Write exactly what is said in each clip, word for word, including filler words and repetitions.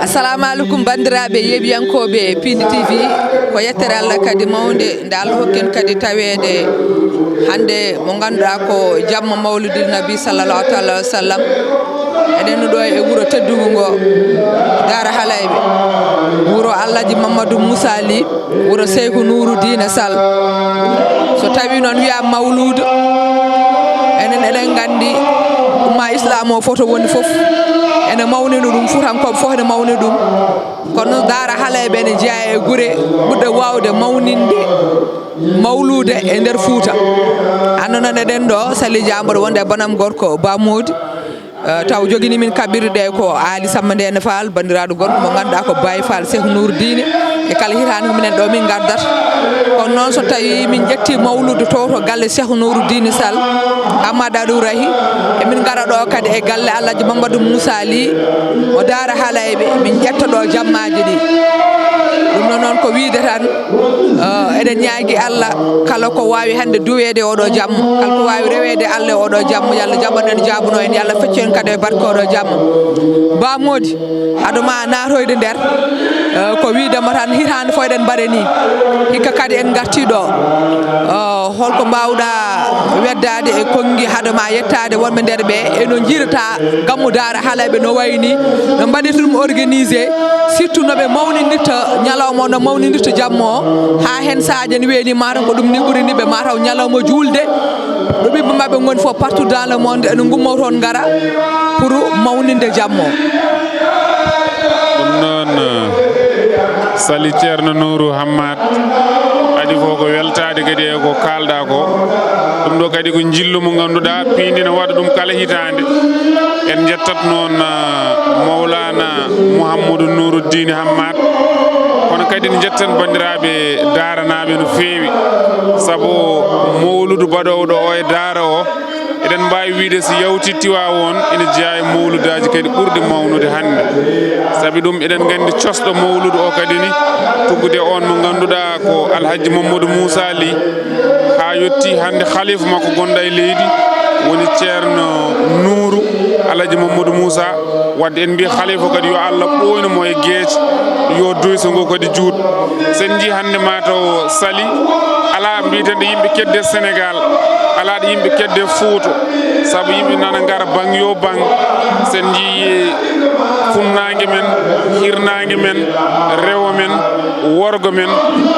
Assalamu alaikum, bandiraɓe yeɓiyankooɓe Pindi T V. Ko yettere Allah kadi mawnde, nde Allah hokki en kadi taweede hannde, mo ngannduɗaa ko jamma Mawludil Nabi sallallahu ta'ala wa sallam. Eɗen ɗo e wuro teddungo ngo, Daara Halayɓe, wuro Alhaji Mamadou Moussa Ly, wuro Seyku Nuuru Diine Sall. So tawi noon wiya mawluudu, enen eɗen nganndi umma islam o fof to woni fof ene mawnina ɗum, Fuutankooɓe fof ene mawni ɗum. Kono Daara Halayɓe ene jeyaa e gure ɓurɗe waawde mawninde mawluude e nder Fuuta. Hannde noon eɗen ɗo Sali Dia, mboɗo wonde e banam gorko Ba Mody. Eh, taw jogini min kaɓirɗe ɗe ko Aali Samba Ndeene Faal, banndiraaɗo gorko mo ngannduɗaa ko Baay Faal Seeku Nuuru Diine. E kala hitaande ko minen ɗo min ngardata. Kono noon so tawi min ƴetti mawluudu to, to galle Seeku Nuuru Diine Sall, Amadou Aliou Rahi, emin ngara ɗo kadi e galle Alhaji Mamadou Moussa Ly, mo Daara Halayɓe, min ƴetta ɗo jammaaji ɗi. Ɗum noon, noon ko wiide tan, eh, eɗen ñaagi Allah, kala ko waawi hannde duweede oɗo jamma, kala ko waawi reweede Allah e oɗo jamma, yo Allah jaɓan en, jaabano en, yo Allah feccu en kadi e barke oɗo jamma. Ba Mody, hade ma naatoyde nder, eh, ko wiide ma tan, hitaande fof eɗen mbaɗa ni. Hikka kadi en ngarti ɗo. Eh, holko mbaawɗa weddaade e konngi hade ma yettaade wonɓe nder ɓe, e no njiirata Gammu Daara Halayɓe no wayi ni, no mbaɗirta ɗum organisé, surtout no ɓe mawninirta ñalawma o, no mawninirta jamma o, haa heen sahaaji ne weeni, mataw ko ɗum ni ɓuri ni ɓe, mataw ñalawma juulde, ɗo ɓiɓɓe maɓɓe ngoni fof partout dans le monde, ene ngummoo toon ngara pour mawninde jamma o. Ɗum noon, eh, Sali Ceerno Nuuru Hammaat, adi fof ko weltaade kadi e ko kaalɗa ko. Ɗum ɗo kadi ko njillu mo ngannduɗaa piindi ne waɗa ɗum kala hitaande. En njettat noon, ah, Mawlana Mouhamadou Nouruddine Hammaat. Kono kadi en njettan banndiraaɓe daaranaaɓe no feewi. Sabu mawludu baɗoowo ɗo o e daara o, eɗen mbaawi wiyde so yawti Tiwaawoon ina jeyaa e mawludaaji kadi ɓurɗi mawnude hannde. Sabi ɗum eɗen nganndi cosɗo mawludu o kadi ni, tuggude on mo ngannduɗaa ko Alhaji Mamadou Moussa Ly, haa yotti hannde khalifa makko gonɗo e leydi, woni Ceerno Nuuru Alhaji Mamadou Moussa. Wadde en mbi khalifa kadi yo Allah ɓooynu mo e geec, yo duyso ngo kadi juut. Sen njii hannde mataw Sali, alaa mbiyeten ɗo yimɓe kedde Sénégal, alaa ɗo yimɓe kedde Fuuta, sabu yimɓe nana ngara baŋ yo baŋ. Sen njii funnaange men, hirnaange men, rewo men, worgo men,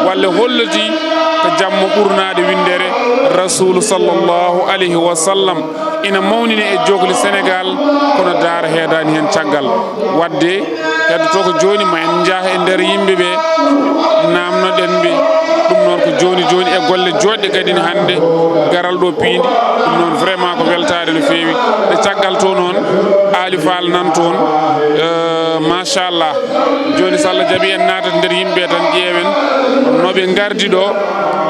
walla holliti ko jamma ɓurnaade winndere Rasuulu sallallahu alayhi wa sallam. Ina mawnini e jokli Sénégal, kono daara heedaani heen caggal. Wadde, heddotoo ko jooni, ma en njah e nder yimɓe ɓe, naamnoɗen ɓe. Ɗum noon ko jooni jooni e golle joɗɗe kadi ne hannde garal ɗo piindi. Ɗum noon vraiment ko weltaare no feewi. Nde caggal to noon, Aali Faal nan toon, eh, machallah. Jooni so Allah jaɓi en naatat nder yimɓe tan ƴeewen no ɓe ngardi ɗo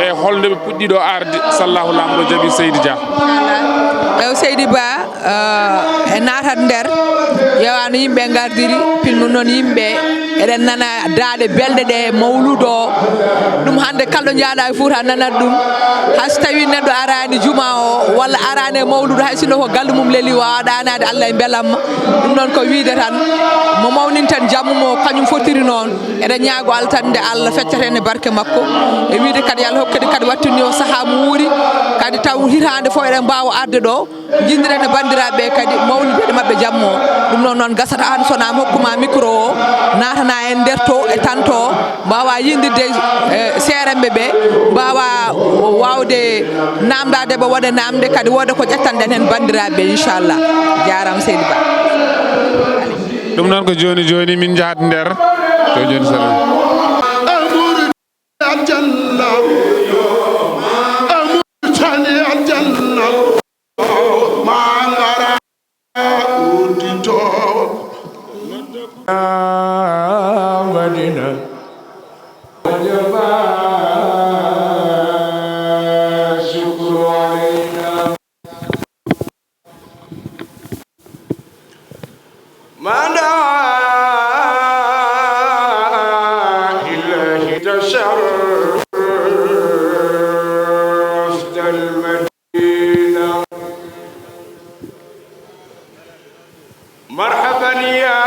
e holno ɓe puɗɗi ɗo arde. Sallahu Laamɗo jaɓi Seydi Dia. Machallah. Ew Seydi Ba, eh, e naatat nder, ƴeewa no yimɓe ngardiri, filmu noon yimɓe, eɗen nana daaɗe belɗe ɗe, mawludu o. Ɗum hannde kala ɗo njaaɗa e Fuuta nanat ɗum. Hay so tawi neɗɗo araani juma o, walla araani e mawludu, hay sinno ko galle mum leli, waawa ɗaanaade Allah e mbelamma. Ɗum noon ko wiide tan, mo mawninten jamma mo, kañum fotiri noon. Eɗen ñaago Allah tan nde Allah feccata en e barke makko. E wiide kadi yo Allah hokku kadi, kadi wattinni o sahaa mo wuuri. Kadi taw hitaande fof eɗen mbaawa arde ɗo. Njindiren e banndiraaɓe ɓe kadi, mawnidere maɓɓe jamma o. Ɗum noon, noon gasata aan, so wonaa mi hokkuma micro o, naatana en nder to e tanto o, mbaawa yindirde e seeremɓe ɓe, mbaawa waawde naamndaade ɓe, waɗa naamnde kadi, wooda ko ƴettanɗen heen banndiraaɓe ɓe, inchallah. Jaaraama, Seydi Ba. Ɗum noon ko jooni jooni min njahat nder. Ko jooni salam. Aljanna, amurtani aljanna, mangara uddito. Madina. وجب الشكر علينا. ما دعا إليه تشرفت المدينة. مرحبا يا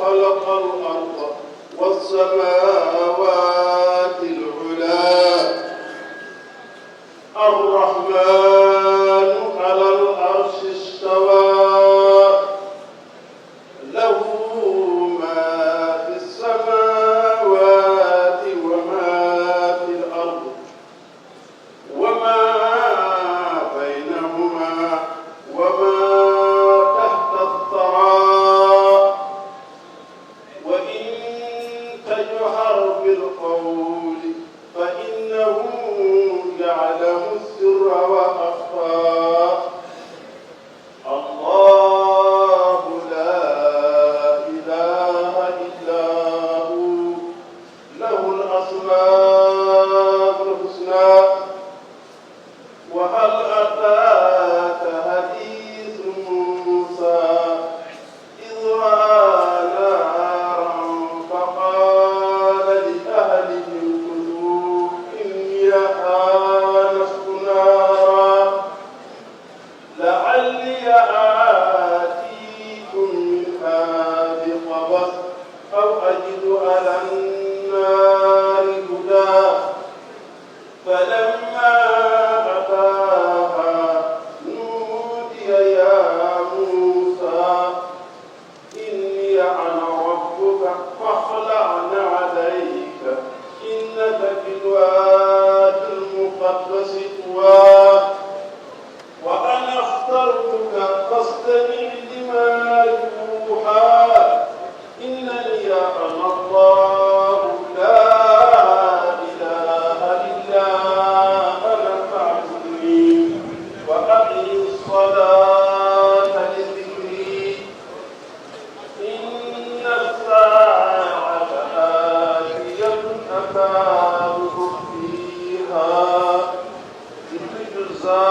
خلق الأرض والسماوات العلى. الرحمن على العرش استوى. له ما في السماوات وما في الأرض وما بينهما وما تحت الثرى. وإن تجهر بالقول فإنه يعلم السر وأخفى. الله لا إله إلا هو، له الأسماء الحسنى. وهل أتاك حديث موسى إذ رأى نارا فقال لأهله امكثوا إني آنست نارا لعلي آتيكم منها بقبس أو أجد على النار هدى. فلما أتاها نودي يا موسى إني أنا ربك فاخلع نعليك إنك بالواد المقدس طوى. وأنا اخترتك فاستمع لما يوحى. إنني أنا الله لا إله إلا أنا فاعبدني وأقم الصلاة لذكري. إن الساعة آتية أكاد أخفيها لتجزى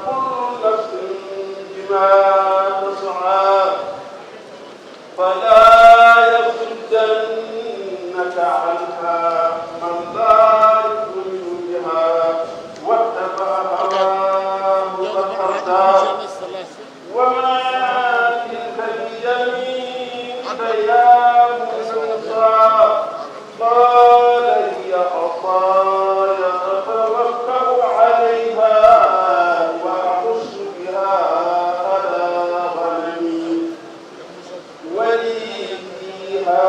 كل نفس بما تسعى فلا يصدنك عنها من لا يؤمن بها واتبع هواه فتردى. وما تلك بيمينك يا موسى. قال هي عصاي أتوكأ عليها وأهش بها على غنمي ولي فيها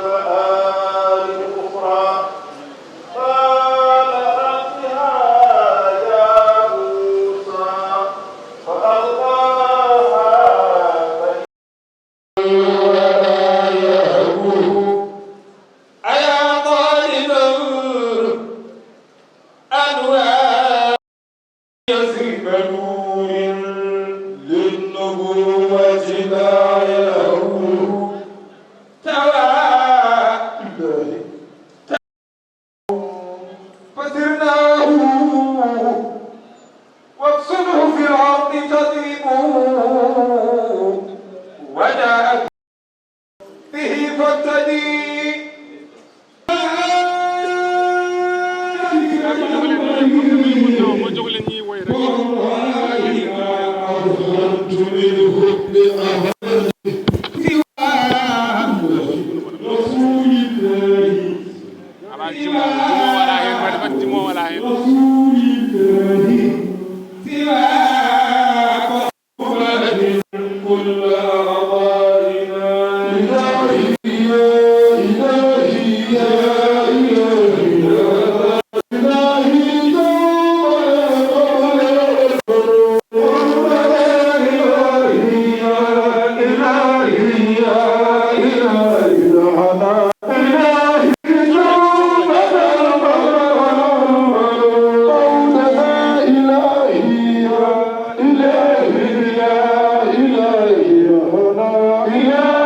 مآرب أخرى. قال ألقها يا موسى فألقاها فإذا هي حية. أيا طالبا أنوار يثرب نور للنبوة لا يهوه توالي. فسرناه واقصده في العرض تضربه وجاءت